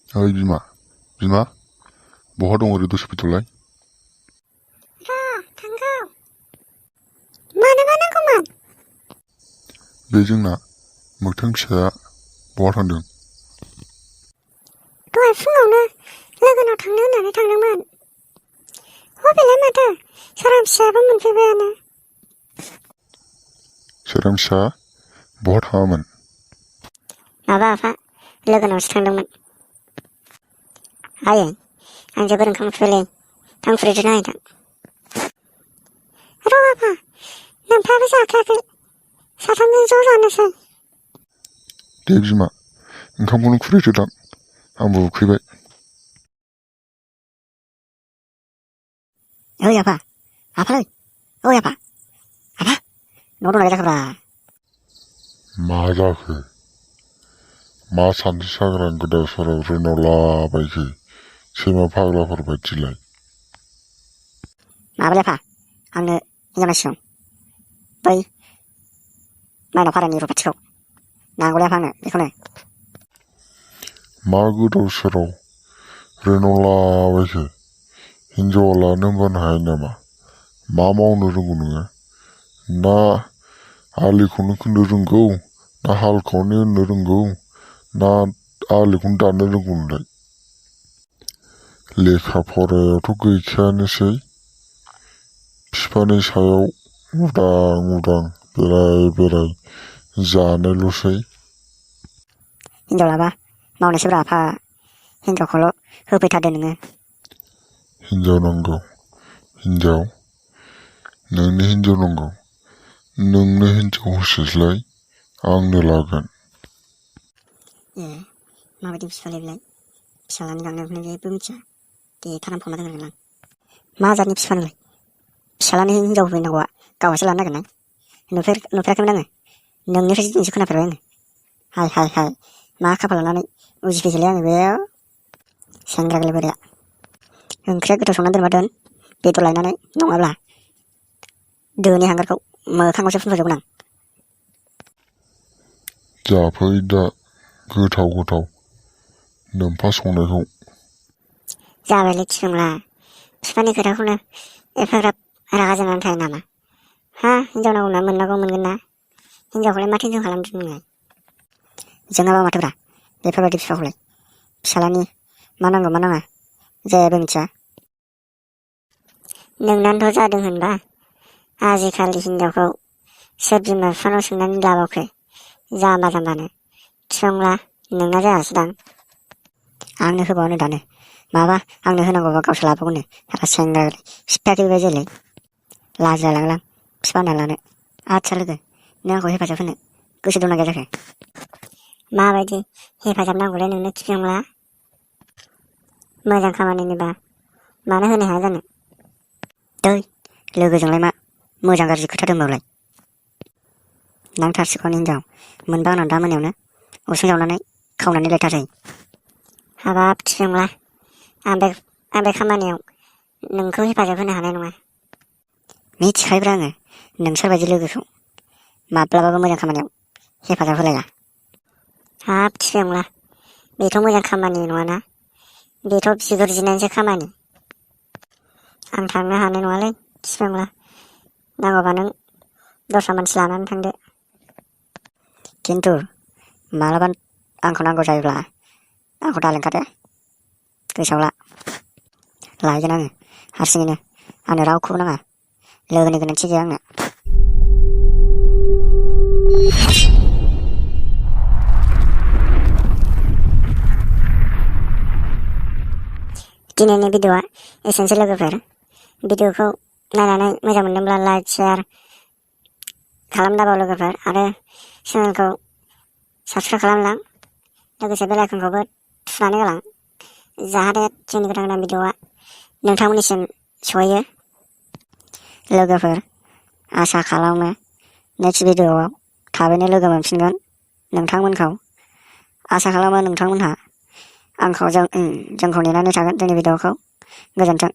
ओइ बिमा बहा दं ओरै दसे फैथ'लाय। थांगौ। मानोबा नांगौमोन? बे जोंना मोगथां फिसाया बहा थांदों? दहाय फुङावनो लोगोनाव थांनो होननानै थांदोंमोन। बेलाय माथो सोरां फिसायाबो मोनफैबायानो। सोरां फिसा बहा थाङामोन? माबा आफा लोगोनावसो थांदोंमोन। आयै आं जोबोर ओंखाम उखैबायलै थांफुरैदो नायथां। र' आफा नोंफ्राबो जाखायाखै साथामजों ज' जानोसै। दे बिमा ओंखामखौनो खुरैदोदां आंबो उखैबाय। ओइ आफालै ओइ आफा न' दंना जाखोब्रा? मा जाखो? मा सानसे साग्रां गोदाव सोराव रोनावलाबायखो सैमा फाग्लाफोर बायदिलाय? माबालै आफा आंनो हिनजाव नांसिगौ बै माइनाव फारानि रुपाथिखौ नांगौलै आफा आंनो बेखौनो। मा गोदाव सोराव रोनावलाबायखो हिनजावा लानो होनबानो हायो नामा? मा मावनो रोंगौ नोङो? ना आलिखौनो खोनो रोंगौ ना हालखौनो एवनो रोंगौ ना आलिखौनो दाननो रोंगौ नोंलाय? लेखा फरायावथ' गैखायानोसै बिफानि सायाव उदां बेराय जानोल'सै। हिनजाव लाबा मावनोसैब्रा आफा हिनजावखौल' होफैथारदो नोङो। हिनजाव नांगौ हिनजाव? नोंनो हिनजाव नांगौ? नोंनो हिनजाव होस्लाय आंनो लागोन। माबायदि फिसालाय बेलाय फिसालानि गांनायखौनो जेबो मिथिया देथारनानै फंना दोनगोन आं। मा जातनि फिफा नोंलाय? फिसालानि हिनजाव होफैनांगौआ गावहासो लानो नागिरनाय नुफेराखैमोन आङो नोंनिफ्रायसो दिनैसो खोनाफेरबाय आङो। हाय मा खाफाल लानानै उजिफैखोलै आङो बेयाव सेंग्रा गोरलै बोराया। ओंख्रिया गोथाव संना दोनबा दोन बेदर लायनानै नङाब्ला दोनि हांगारखौ मोखाङावसो फुनफबजोबगोन आं। जाफै दा गोथाव नोमफा संनायखौ। जाबायलै थिफुंला बिफानि खोथाखौनो एफाग्राब रागा जोंनानै थायो नामा? हिनजाव नांगौना मोननांगौ मोनगोन ना? हिनजावखौलाय माथो हिनजाव खालामदों नोङो? जोंहाबा माथोब्रा बेफोरबायदि बिफाखौलाय फिसालानि मा नांगौ मा नाङा जेबो मिथिया। नोंनानोथ' जादों होनबा आजिखालि हिनजावखौ सोर बिमा बिफानाव सोंनानै लाबावखो जाम्बानो थिफुंला नोंना जायासैदां। आंनो होबावनो दानो माबा आंनो होनांगौबा गावसो लाबावगोनो सेंग्रा सिफायाखै बेबायदिलाय लाजिलायलांलां बिफा होनना लानो। आदसा लोगो नों आंखौ हेफाजाब होनो गोसो दंना गैया जाखो? माबायदि हेफाजाब नांगौलै नोंनो थिफुंला? मोजां खामानिनिबा मानो होनो हाया जानो? दै लोगोजोंलाय मा मोजां गाज्रि खोथा दंबावलाय? नांथारसिगौनि हिनजाव मोनबा आंनाव दा मोनायावनो उसुं जावनानै खावनानै लायथारसै। हाबाब थिफुंला आं बे खामानियाव नोंखौ हेफाजाब होनो हानाय नङा। मिथिखायोब्रा आङो नोंसोरबायदि लोगोखौ माब्लाबाबो मोजां खामानियाव हेफाजाब होलाया। हाब थिफुंला बेथ' मोजां खामानि नङाना बेथ' बिगुर जिनायनिसो खामानि। आं थांनो हानाय नङालै थिफुंला नांगौबा नों दस्रा मानसि लानानै थांदो। खिन्थु मालाबा आंखौ नांगौ जायोब्ला आंखौ दा लिंखादे गोसोआव ला। लायगोन आङो हारसिङैनो आंनो रावखौबो नाङा लोगोनि गोनांथि गैया आंनो। दिनैनि भिडिअआ एसेनोसै लोगोफोर। भिडिअखौ नायनानै मोजां मोनदोंब्ला लाइक शेयार खालामदाबाव लोगोफोर आरो चेनेलखौ साबसक्राइब खालामलां लोगोसे बेल आइकनखौबो थुनानै गालां जाहाथे जोंनि गोदान भिडिअआ नोंथांमोननिसिम सहैयो। लोगोफोर आसा खालामो नेक्स्ट भिडिअआव थाबैनो लोगो मोनफिनगोन नोंथांमोनखौ। आसा खालामो नोंथांमोनहा जोंखौ नेनानै थागोन जोंनि भिडिअखौ। गोजोन्थों।